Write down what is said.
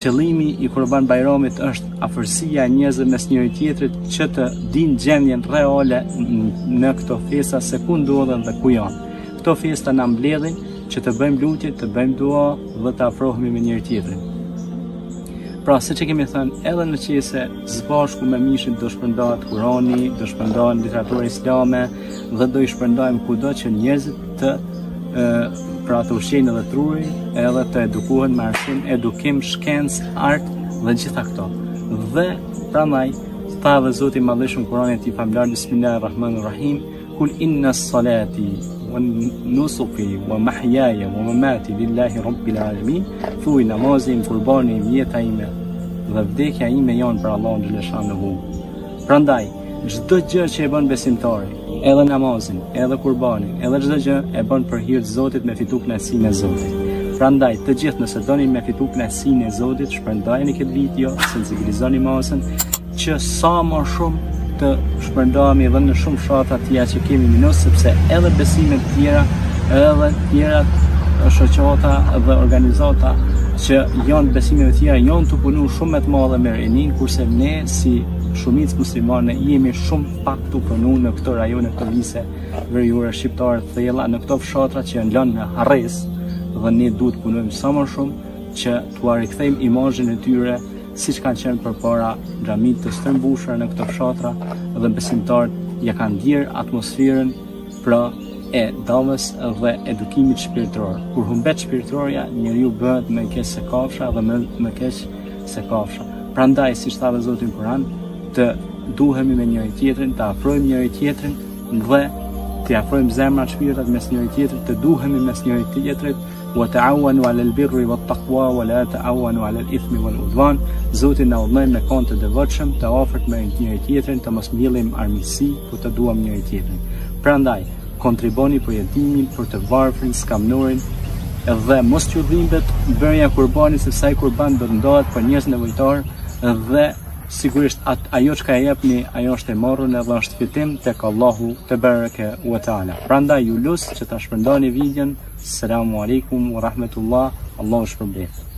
Qëllimi i Kurban Bajramit është afërsia e njerëzve mes njëri-tjetrit që të dinë gjendjen reale në këto festa se ku ndodhen dhe ku janë. Këto festa na mbledhin që të bëjmë lutje, të bëjmë dua dhe të afrohemi me njëri-tjetrin. Pra, siç e kemi thënë, edhe në qese së bashku me mishin do shpërndahet Kurani, do shpërndahen literatura islame dhe do i shpërndajmë kudo që njerëzit të e, pra të ushqejnë edhe trurin, edhe të edukohen me arsim, edukim, shkencë, art dhe gjitha këto. Dhe prandaj tha edhe Zoti i Madhërishëm në Kuranin e Tij famëlartë Bismillahirrahmanirrahim, Kul inna salati wa nusuki wa mahjaja wa mamati lillahi rabbil alamin. Thuj namazi im, kurbani im, jeta ime dhe vdekja ime janë për Allahun xheleshanuhu. Prandaj, çdo gjë që e bën besimtari, edhe namazin, edhe kurbanin, edhe çdo gjë e bën për hir të Zotit me fitu kënaqësinë e Zotit. Prandaj, të gjithë nëse doni me fitu kënaqësinë e Zotit, shpërndajeni këtë video, sensibilizoni masën që sa më shumë të shpërndahemi edhe në shumë fshatra tjera që kemi minus, sepse edhe besimet tjera, edhe tjera shoqata dhe organizata që janë besimeve tjera, janë tu punu shumë me të madhe me rinin, kurse ne si shumicë muslimane jemi shumë pak tu punu në këto rajone, këto vise veriore shqiptare të thella, në këto fshatra që janë lënë në harresë dhe ne duhet të punojmë sa më shumë që t'ua rikthejmë imazhin e tyre siç kanë qenë përpara xhamitë të stërmbushura në këto fshatra dhe besimtarët ja kanë ndjerë atmosferën pra e davës dhe edukimit shpirtëror. Kur humbet shpirtërorja, njeriu bëhet më keq se kafsha dhe më më keq se kafsha. Prandaj, siç tha dhe Zoti në Kur'an, të duhemi me njëri tjetrin, të afrojmë njëri tjetrin dhe të afrojmë zemrat, shpirtrat mes njëri tjetrit, të duhemi mes njëri tjetrit, Wa ta'awanu 'ala al-birri wat-taqwa wa la ta'awanu 'ala al-ithmi wal-'udwan. Zoti na urdhënon me kon të devotshëm, të afërt me njëri tjetrin, të mos mbjellim armiqësi, po të duam njëri tjetrin. Prandaj, kontriboni për jetimin, për të varfrin, skamnorin dhe mos t'ju dhimbet bërja e kurbanit sepse ai kurban do të ndahet për njerëz nevojtar dhe sigurisht at, ajo çka e jepni, ajo është e marrun edhe është fitim tek Allahu tebareke ve teala. Prandaj ju lus që ta shpërndani videon Selamu alejkum wa rahmetullah, Allahu ju shpërbleftë.